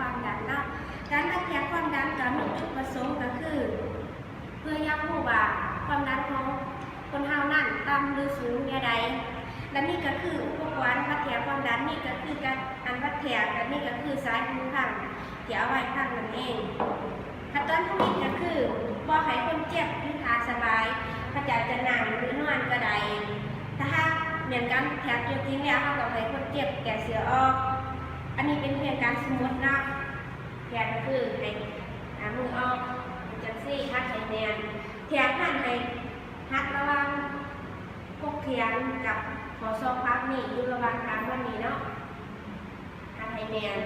ຄວາມດັນເນາະ. ການວັດແທກຄວາມດັນກໍມີຈຸດປະສົງກໍຄື ເພື່ອຢາກຮູ້ວ່າຄວາມດັນຂອງຄົນເຮົານັ້ນຕ່ຳຫຼືສູງແນວໃດ. ແລະ ນີ້ກໍຄືອຸປະກອນວັດແທກຄວາມດັນ, ນີ້ກໍຄືການອັນວັດແທກ, ແລະ ນີ້ກໍຄືສາຍຫູຟັງທີ່ເອົາໄວ້ຟັງນັ້ນເອງ. ຂັ້ນຕອນທຳອິດກໍຄືບໍ່ໃຫ້ຄົນເຈັບ ຫຼືຖ້າສະບາຍ ເຂົາເຈົ້າຈະນັ່ງ ຫຼືນອນກໍໄດ້. ຖ້າຫາກແມ່ນການແທກຕົວຈິງແລ້ວ ເຮົາກໍໃຫ້ຄົນເຈັບແກ້ເສື້ອອອກ. ອັນນີ້ເປັນພຽງການສົມມຸດເນາະ. ແທກກໍຄືໃຫ້ ອາ ມືອອກ ເປັນຈັ່ງຊີ້, ຮັດໃຫ້ແໜ້ນ. ແທກນັ້ນໃຫ້ຮັດລະຫວ່າງກົກແຂນກັບຂໍ້ສອກຂວານີ້ ຢູ່ລະຫວ່າງກາງມັນນີ້ເນາະ, ຮັດໃຫ້ແໜ້ນ.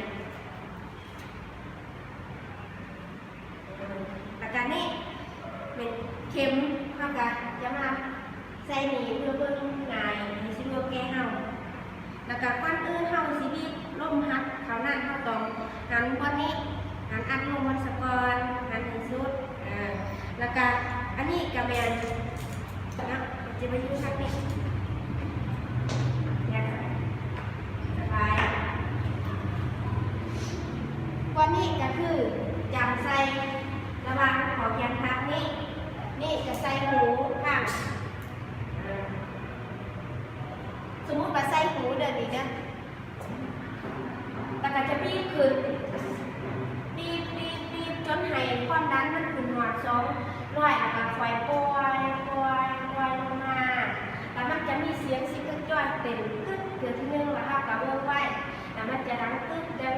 ແລ້ວກະນີ້ແມ່ນເຂັມ ເຮົາກະຈະມາໃສ່ນີ້ເພື່ອເບິ່ງງ່າຍ ໃຫ້ສະດວກແກ່ເຮົາ. ແລ້ວກະກ່ອນອື່ນເຮົາຊິບີບລົມຮັດເຂົ້ານັ້ນ ເຮົາຕ້ອງຫັນບ່ອນນີ້, ຫັນອັດລົມມັນສາກ່ອນ, ຫັນໃຫ້ສຸດ. ອາ ແລ້ວກະອັນນີ້ກະແມ່ນ ເນາະ ຈະມາຢູ່ທາງນີ້ ສະບາຍ. ບ່ອນນີ້ກໍຄືຈຳໃສ່ລະຫວ່າງຂໍ້ແຂນທັບນີ້, ນີ້ກໍໃສ່ຫູຂ້າງ ອາ ສົມມຸດວ່າໃສ່ຫູເດີ ນີ້ເດີ. ແລ້ວກໍຈະບີບຂຶ້ນ ບີບ ບີບ ບີບ ຈົນໃຫ້ຄວາມດັນມັນຂຶ້ນຮອດສອງຮ້ອຍ ແລ້ວກໍຄ່ອຍປ່ອຍ ປ່ອຍ ປ່ອຍລົງມາ. ແລ້ວມັນຈະມີສຽງຊີພະຈົນເຕັ້ນຕຶກເທື່ອທີໜຶ່ງ ແລ້ວເຮົາກໍເບິ່ງໄວ້ ແລ້ວມັນຈະດັງຕຶກ ດັງ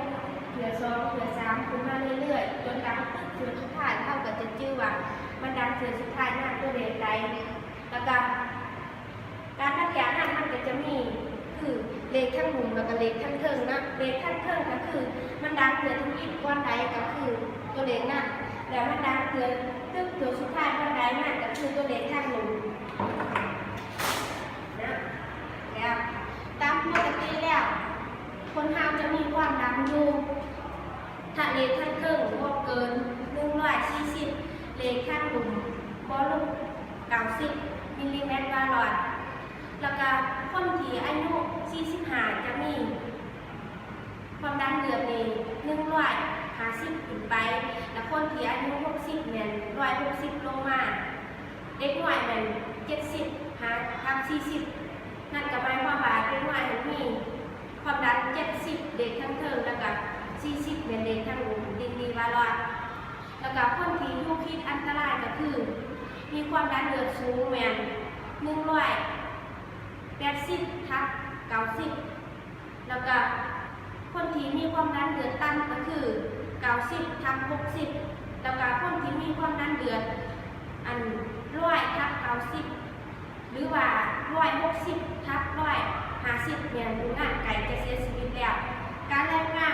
ເທື່ອສອງ ເທື່ອສາມ ຂຶ້ນມາເລື້ອຍໆ ຈົນດັງຕຶກເທື່ອສຸດທ້າຍ. ເຮົາກໍຈະຈື່ວ່າມັນດັງເທື່ອສຸດທ້າຍນຳຕົວເລກໃດ. ແລ້ວກໍ ການວັດແທກນັ້ນມັນກໍຈະມີຄືເລກທັງລຸ່ມ ແລ້ວກໍເລກທັງເທິງເນາະ. ເລກທັງເທິງກໍຄືມັນດັງເທື່ອທຳອິດບ່ອນໃດກໍຄືຕົວເລກນັ້ນ, ແລ້ວມັນດັງເທື່ອຕຶກຕົວສຸດທ້າຍບ່ອນໃດນັ້ນກໍຄືຕົວເລກທັງລຸ່ມເນາະ. ແລ້ວຕາມປົກກະຕິແລ້ວ ຄົນເຮົາຈະມີຄວາມດັນຢູ່ ຖ້າເລກທາງເທິງບໍ່ເກີນໜຶ່ງຮ້ອຍສີ່ສິບ, ເລກທາງລຸ່ມບໍ່ຫຼຸດເກົ້າສິບມິນລີແມັດວາລອດ. ແລ້ວກະຄົນທີ່ອາຍຸສີ່ສິບຫ້າຈະມີຄວາມດັນເລືອດນີ້ໜຶ່ງຮ້ອຍຫ້າສິບຂຶ້ນໄປ, ແລະ ຄົນທີ່ອາຍຸຫົກສິບແມ່ນຮ້ອຍຫົກສິບລົງມາ. ເດັກນ້ອຍແມ່ນເຈັດສິບຫາກັບສີ່ສິບ, ນັ້ນກໍໝາຍຄວາມວ່າເດັກນ້ອຍຫັ້ນມີຄວາມດັນເຈັດສິບເລກທາງເທິງ ແລ້ວກໍສີ່ສິບແມ່ນເລກທາງລຸ່ມ ມິນລີວາລອດ. ແລ້ວກໍຄົນທີ່ຢູ່ຂີດອັນຕະລາຍກໍຄືມີຄວາມດັນເລືອດສູງແມ່ນໜຶ່ງຮ້ອຍແປດສິບທັບເກົ້າສິບ. ແລ້ວກະຄົນທີ່ມີຄວາມດັນເລືອດຕ່ຳກໍຄືເກົ້າສິບທັບຫົກສິບ, ແລ້ວກະຄົນທີ່ມີຄວາມດັນເລືອດອັນຮ້ອຍທັບເກົ້າສິບ ຫຼືວ່າຮ້ອຍຫົກສິບທັບຮ້ອຍຫ້າສິບ ແມ່ນຜູ້ນັ້ນໃກ້ຈະເສຍຊີວິດແລ້ວ. ການລາຍງານ